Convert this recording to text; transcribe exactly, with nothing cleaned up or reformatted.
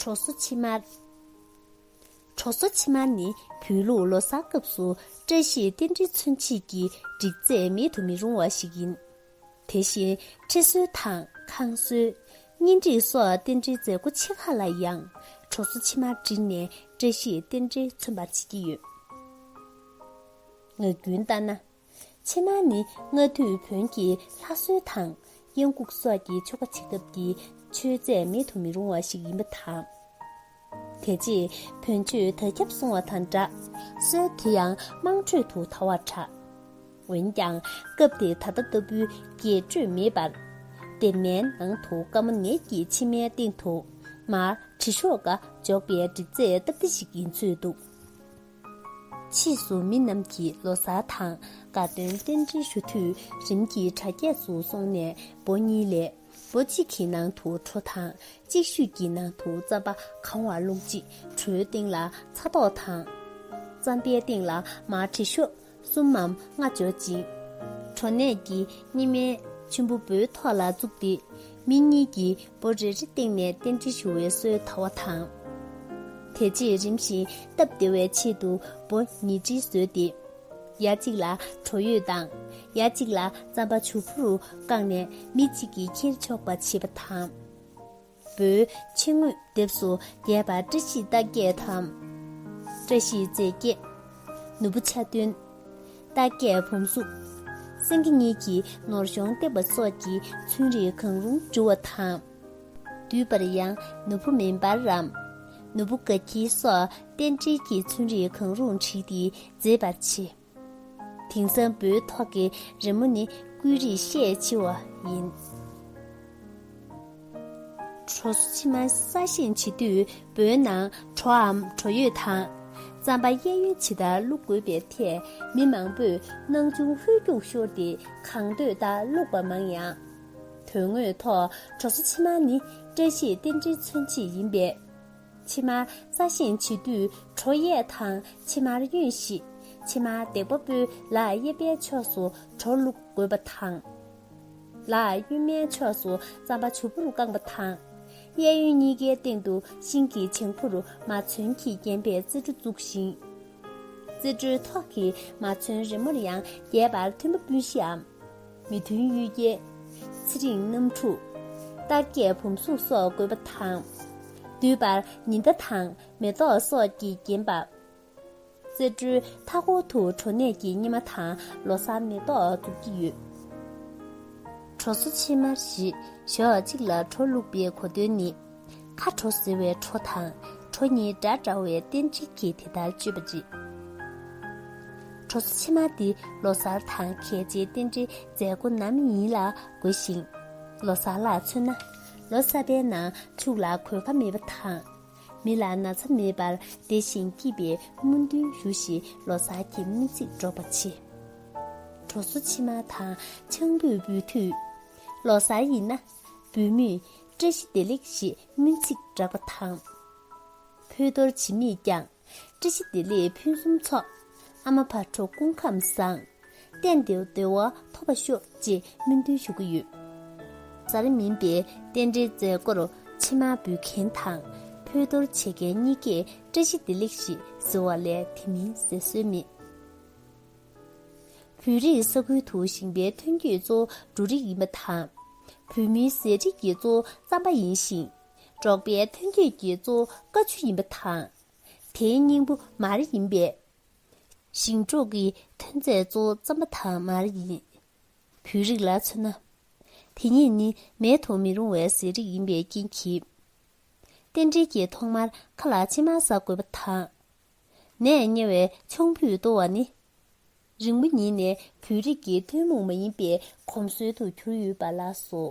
གྲོ་སོ་ཕྱེ་མར། གྲོ་སོ་ཕྱེ་མར་ནི་བོད་ལུགས་ལོ་གསར་སྐབས་སུ་བཀྲ་ཤིས་རྟེན་འབྲེལ་མཚོན་བྱེད་ཀྱི་སྒྲིག་རྫས་མེད་དུ་མི་རུང་བ་ཞིག་ཡིན། དེ་བཞིན་ཁྲི་གསོལ་དང་ཁང་གསོལ། གཉེན་སྒྲིག་སོགས་རྟེན་འབྲེལ་མཛད་སྒོ་ཆེ་ཁག་ལ་ཡང་གྲོ་སོ་ཕྱེ་མར་བསྒྲིགས་ནས་བཀྲ་ཤིས་རྟེན་འབྲེལ་མཚོན་པར་བྱེད་ཀྱི་ཡོད། ངག་རྒྱུན་ལྟར་ན། ཕྱེ་མར་ནི་སྔ་དུས་བོན་གྱི་ལྷ་གསོལ་དང་གཡང་འགུགས་སོགས་ཀྱི་ཆོ་ག་བྱེད་སྐབས་ཀྱི་མཆོད་རྫས་མེད་དུ་མི་རུང་བ་ཞིག་ཡིན་པ་དང་། དེ་རྗེས་བོན་ཆོས་དར་ཁྱབ་སོང་བ་དང་སྦྲགས། སྲོལ་དེ་ཡང་དམངས་ཁྲོད་དུ་དར་བར་གྲགས། འོན་ཀྱང་སྐབས་དེ་ད་ལྟ་ལྟ་བུའི་རྒྱས་སྤྲོས་མེད་པར། སྡེར་མའི་ནང་དུ་དཀར་མོ་ནས་ཀྱི་ཕྱེ་མའི་སྟེང་དུ་མར་དྲི་ཤོག་འགའ་འཇོག་པའི་སྒྲིག་རྫས་སྟབས་བདེ་ཞིག་ཡིན་ཚོད་འདུག། ཕྱིས་སུ་མི་རྣམས་ཀྱིས་ལོ་གསར་དང་དགའ་སྟོན་རྟེན་འབྲེལ་ཞུ་དུས་རིམ་གྱིས་དྲ་རྒྱས་སུ་སོང་ནས་འབོ་གཉིས་ལས། འབོ་གཅིག་གི་ནང་དུ་གྲོ་དང་གཅིག་ཤོས་ཀྱི་ནང་དུ་རྩམ་པ་གང་བ་རླུང་གཅིག་གྲོའི་སྟེང་ལ་ཚྭ་ཏོག་དང་། རྩམ་པའི་སྟེང་ལ་མར་དྲི་ཤོག་གསུམ་མམ་ལྔ་འཇོག་ཅིང་། གྲོ་ནས་ཀྱི་སྙེ་མའི་ཆུན་པོ་འབོའི་ཐོག་ལ་བཙུགས་ཏེ། མི་གཉིས་ཀྱིས་འབོ་རེ་རེ་སྟེང་ནས་རྟེན་འབྲེལ་ཞུ་བའི་སྲོལ་དར་བ་དང་། དེ་རྗེས་རིམ་བཞིན་སྟབས་བདེ་བའི་ཆེད་དུ་འབོ་ཉིས་སྒྲིལ་བཟོས་ཏེ། ཡ་གཅིག་ལ་གྲོ་ཡོས་དང་། ཡ་གཅིག་ལ་རྩམ་པ་བྱུར་བུ་རུ་བཀང་ནས་མི་གཅིག་གིས་ཁྱེར་ཆོག་པ་བྱེད་པ་དང་། འབོའི་ཕྱེ་དངོས་འདེབས་སུ་རྒྱས་པར་བཀྲ་ཤིས་རྟགས་བརྒྱད་དམ། བཀྲ་ཤིས་རྫས་བརྒྱད། ནོར་བུ་ཆ་བདུན། རྟགས་བརྒྱད་བུམ་གཟུགས། སེང་གེ་གཉིས་ཀྱིས་ནོར་གཞོང་བརྟེན་པ་སོགས་ཀྱི་ཚོན་རིས་གང་རུང་འབྲི་བ་དང་། འདུས་པར་ཡང་ནོར་བུ་མེ་འབར་རམ། ནོར་བུ་དགའ་འཁྱིལ་སོགས་རྟེན་འབྲེལ་གྱི་ཚོན་རིས་གང་རུང་བྲིས་ཏེ་མཛེས་པར་བྱེད། དེང་སང་འབོའི་ཐོག་གི་རི་མོ་ནི་ཀུན་རིག་ཤས་ཆེ་བ་ཡིན། གྲོ་སོ་ཕྱེ་མར་གསར་བཞེངས་བྱེད་དུས་འབོའི་ནང་གྲོའམ་གྲོ་ཡོས་དང་། རྩམ་པ་གཡས་གཡོན་ཇི་ལྟར་བླུག་དགོས་པའི་ཐད་མི་མང་པོས་སྣང་ཆུང་ཧོལ་རྒྱུག་ཤོར་ཏེ་གང་འདོད་ལྟར་བླུགས་པ་མང་ཡང་། དོན་དངོས་ཐོག་གྲོ་སོ་ཕྱེ་མར་ནི་བཀྲ་ཤིས་རྟེན་འབྲེལ་མཚོན་བྱེད་ཡིན་པས། ཕྱེ་མར་གསར་བཞེངས་བྱེད་དུས་གྲོ་གཡས་དང་ཕྱེ་མར་གཡོན་བཞི། ཕྱེ་མར་འདེགས་པ་པོའི་ལག་གཡས་པའི་ཕྱོགས་སུ་གྲོ་བླུག་དགོས་པ་དང་། ལག་གཡོན་མའི་ཕྱོགས་སུ་རྩམ་པ་བྱུར་བུར་བཀང་བ་དང་། གཡས་གཡོན་གཉིས་ཀའི་སྟེང་དུ་ཤིང་གི་བྱང་བུར་མ་ཚོན་གྱིས་བརྒྱན་པའི་རྩེ་གྲུ་བཙུགས་ཤིང་། རྩེ་གྲུའི་ཐོག་གི་མ་ཚོན་རི་མོར་ཡང་རྒྱས་པར་མཐོན་པོ་སྤུན་བཞིའམ། མི་མཐུན་གཡུལ་རྒྱན། ཚེ་རིང་གནམ་འཁྲུག་རྟགས་བརྒྱད་བུམ་གཟུགས་སོགས་དགོས་པ་དང་། འདུས་པར་ཉི་ཟླ་དང་མེ་ཏོག་སོགས་ཀྱིས་བརྒྱན་པ། རྩེ་གྲུའི་མཐའ་འཁོར་དུ་གྲོ་ནས་ཀྱི་སྙེ་མ་དང་ལོ་གསར་མེ་ཏོག་འཛུགས་ཀྱི་ཡོད། གྲོ་སོ་ཕྱེ་མར་བཞི་ཞོགས་གཅིག་ལ་གྲོ་བླུགས་པའི་གོ་དོན་ནི། ཁ་དྲོ་ཟེར་བའི་གྲོ་དང་གྲོ་གཉིས་འདྲ་འདྲ་བའི་རྟེན་འབྲེལ་གྱིས་དེ་ལྟར་བརྗོད་པ་རེད། གྲོ་སོ་ཕྱེ་མར་འདི་ལོ་གསར་དང་གལ་ཆེའི་རྟེན་འབྲེལ་མཛད་སྒོ་ནམ་ཡིན་ལ་དགོས་ཤིང་། ལོ་གསར་ལ་མཚོན་ན། ལོ་གསར་པའི་ནང་ཕྱུགས་ལ་གོད་ཁ་མེད་པ་དང་། མི་ལ་ན་ཚ་མེད་པར་བདེ་ཞིང་སྐྱིད་པའི་སྨོན་འདུན་ཞུ་ཞེས་ལོ་གསར་གྱི་སྨོན་ཚིག་སྒྲོག་པ་བྱེད། གྲོ་སོ་ཕྱེ་མར་དང་ཆང་ཕུད་འབུལ་དུས། ལོ་གསར་ཡིན་ན། འབུལ་མིས་བཀྲ་ཤིས་བདེ་ལེགས་ཞེས་སྨོན་ཚིག་བསྒྲགས་པ་དང་། ཕུད་གཏོར་བྱེད་མིས་ཀྱང་བཀྲ་ཤིས་བདེ་ལེགས་ཕུན་སུམ་ཚོགས། ཨ་མ་བག་དྲོ་སྐུ་ཁམས་བཟང་། གཏན་བདེ་བདེ་བ་ཐོབ་པར་ཤོག་ཅེས་སྨོན་འདུན་ཞུ་གི་ཡོད། གསར་མིན་པའི་རྟེན་འབྲེལ་མཛད་སྒོར་ཕྱེ་མར་འབུལ་མཁན་དང་ཕུད་གཏོར་བྱེད་མཁན་གཉིས་ཀས་བཀྲ་ཤིས་བདེ་ལེགས་ཞེས་ཟེར་བ་ལས་དེ་མིན་ཟེར་སྲོལ་མེད། བོད་རིགས་ས་ཁུལ་དུ་ཞིང་པའི་ཐོན་སྐྱེད་གཙོ་བོ་འབྲུ་རིགས་ཡིན་པ་དང་། བོད་མིའི་ཟས་རིགས་ཀྱི་གཙོ་བོ་རྩམ་པ་ཡིན་ཞིང་། འབྲོག་པའི་ཐོན་སྐྱེད་ཀྱི་གཙོ་བོ་ཀ་ཆུ་ཡིན་པ་དང་། དེའི་སྙིང་པོ་མར་ཡིན་པས། ཞིང་འབྲོག་གི་ཐོན་རྫས་གཙོ་བོ་རྩམ་པ་དང་མར་ཡིན། བོད་རིགས་ལ་མཚོན་ན། དེ་གཉིས་ནི་མེད་དུ་མི་རུང་བའི་ཟས་རིགས་ཡིན་པའི་རྐྱེན་གྱིས། རྟེན་འབྲེལ་གྱི་ཐོག་མར་ཁ་ལ་ཕྱེ་མར་ཟ་དགོས་པ་དང་། ནས་དམྱལ་བའི་ཆང་ཕུད་གཏོར་བ་ནི། རིང་པོ་ཉིད་ནས་བོད་རིགས་ཀྱི་ཐུན་མོང་མ་ཡིན་པའི་གོམས་སྲོལ་དུ་གྱུར་ཡོད་པ་ལགས་སོ།